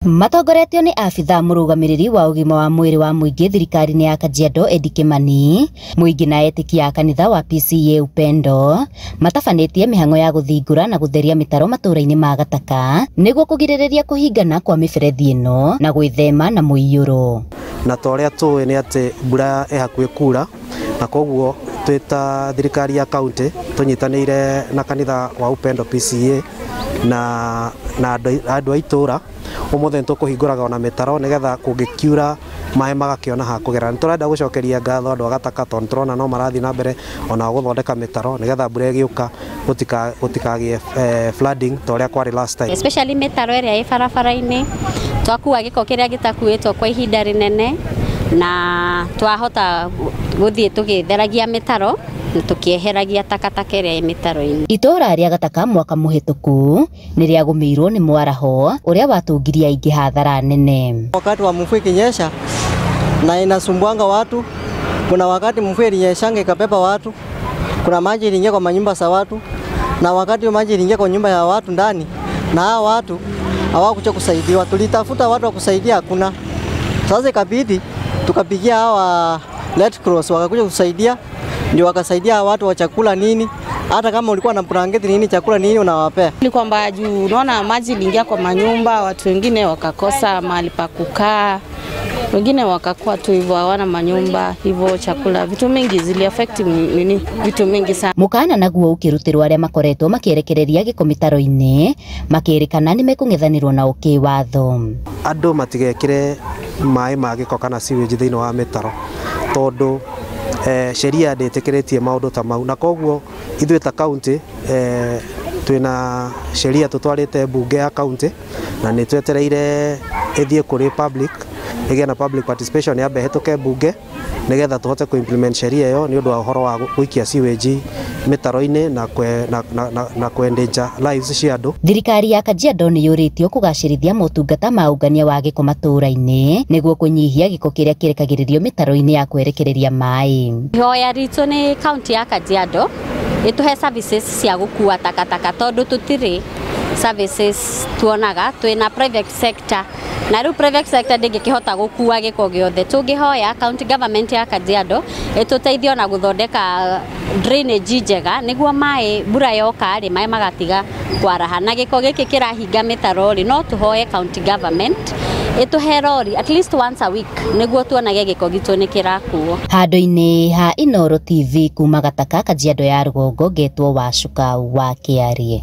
Matongoretio nĩ abithaa mũrũgamĩrĩri wa ũgima wa mwĩrĩ wa mũingĩ thirikari-inĩ ya Kajiado Eddie Kimani, mũingĩ na etĩkia a kanitha wa PCEA Upendo matabanĩtie mĩhang'o ya gũthingũra na gũtheria mĩtaro matũũra-inĩ ma Gataka nĩguo kũgirĩrĩria kũhingana kwa mĩberethi ĩno na gwĩthema na mũiyũro. Na ta ũrĩa tũĩ nĩ atĩ mbura ĩ hakuhĩ kura, na koguo twĩ ta thirikari ya kaunti tũnyitanĩire na kanitha wa Upendo PCEA na andũ a itũra, ũmũthĩ nĩ tũkũhingũraga ona mĩtaro nĩgetha kũngĩkiura maĩ magakĩona ha kũgera. Nĩ tũrenda gũcokeria ngatho andũ a Gataka tondũ nĩtũrona no marathiĩ na mbere ona gũthondeka mĩtaro nĩgetha mbura ĩgĩũka gũtikagĩe flooding ta ũrĩa kwarĩ last time. Especially mĩtaro ĩrĩa ĩ barabara-inĩ, twakua gĩko kĩrĩa gĩtakuĩtwo kwa ihinda rĩnene, na twahota gũthiĩ tũgĩtheragia mĩtaro tũkĩeheragia takataka ĩrĩa ĩ mĩtaro-inĩ. Itũũra rĩa Gataka mwaka mũhĩtũku nĩ rĩagũmĩirwo nĩ mwaraho ũrĩa watũngirie aingĩ hathara nene. Wakati wa mvua ikinyesha na inasumbuanga watu, kuna wakati mvua ilinyeshanga ikabeba watu, kuna maji iliingia kwa manyumba za watu, na wakati maji iliingia kwa nyumba ya watu ndani, na hao watu hawakuja kusaidiwa. Tulitafuta watu wa kusaidia, hakuna. Sasa ikabidi tukapigia hawa Red Cross wakakuja kusaidia, ndio wakasaidia watu wa chakula nini, hata kama ulikuwa na blanketi nini, chakula nini unawapea. Ni kwamba juu unaona maji iliingia kwa manyumba, watu wengine wakakosa mahali pa kukaa, wengine wakakuwa tu hivyo hawana manyumba, hivyo chakula, vitu mingi zili affect nini, vitu mingi sana. Mukana naguo ũkĩrutĩrwo arĩa makoretwo makĩrekereria gĩko mĩtaro-inĩ makĩrĩkana nĩ mekũng'ethanĩrwo na ũkĩwatho. Andũ matigekĩre maĩ ma gĩko kana sewage thĩinĩ wa mĩtaro tondũ sheria ndĩtĩkĩrĩtie maũndũ ta mau, na koguo ithuĩ ta kaunti twĩna sheria tũtwarĩte mbunge ya kaunti na nĩ twetereire ĩthiĩ kũrĩ public, ĩgĩe na public participation yambe ĩhĩtũke mbunge nĩgetha tũhote kũ implement sheria ĩyo nĩ ũndũ wa ũhoro wa gũikia sewage mĩtaro-inĩ na kũ endanger lives cia andũ. Thirikari ya Kajiado nĩ yũrĩtio kũgacĩrithia motungata ma ũngania wa gĩko matũũra-inĩ nĩguo kũnyihia gĩko kĩrĩa kĩrekagĩrĩrio mĩtaro-inĩ ya kwerekereria maĩ. Ihoya ritũ nĩ kaunti ya Kajiado ĩtũhe services cia gũkua takataka tondũ tũtirĩ services tuonaga, twĩna private sector na rĩu private sector ndĩngĩkĩhota gũkua gĩko gĩothe. Tũngĩhoya county government ya Kajiado ĩtũteithie na gũthondeka drainage njega nĩguo maĩ mbura yoka rĩ maĩ magatiga kwaraha, na gĩko gĩkĩ kĩrahinga mĩtaro rĩ no tũhoe county government ĩtũhe rori at least once a week nĩguo tuonage gĩko gitũ nĩ kĩrakuo. Handũ-inĩ ha Inooro TV kuma Gataka, Kajiado ya rũgongo, ngetwo Wacuka wa Kĩarie.